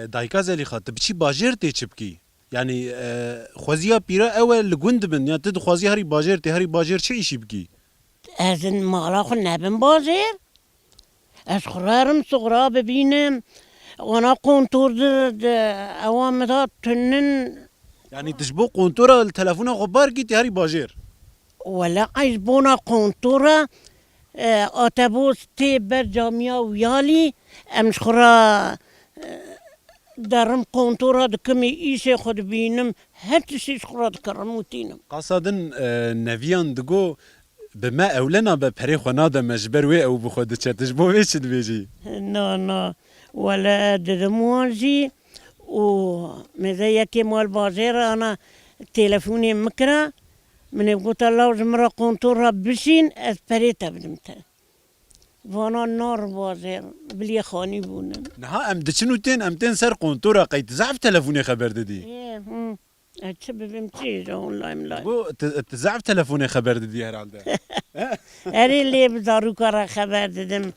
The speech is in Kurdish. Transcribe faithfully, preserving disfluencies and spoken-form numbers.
E, Dayika Zelîxa, tu biçî bajêr tê çi bikî? Yanî, e, xweziya pîra ew e li gund bin, ya tu dixwazî herî bajêr tê, herî bajêr çi îşî bikî? Ez in mala xwe nebim bajêr. Ez xwe re herim suxra bibînim. Wana kontor di, di, ewa min da tunin. Yanî tu ji bo kontora li telefona xwe bar kî tê herî bajêr? Wele ez bona kontora, e, otobus tê ber camiya Wiyalî, em ji xwe re, e, derim kontora dikimî, îşê xwe dibînim, her tiştî ji xwe re dikerim û tînim. Qasa din, e, neviyan digo, bi me ewle nabe, perê xwe nade me, ji ber wê ew bi xwe diçe. Tu ji bo vê çi dibêjî? Na, na. Wele didim wan jî û mêze yekê mal bajêr ana telefonê min kira. Min ê gota law ji min re kontor re bişîn, ez perê te bidim te. Vana nar bajêr, biliyê xanî bûne. Niha em diçin û tên, em tên ser kontora, qey tu zehf telefonê xeber didî? Ê, hı. Ez çi bibim, çi ji online lay. Bu tu, tu zehf telefonê xeber didî herhalde. Erê lê bi zarûka re xeber didim.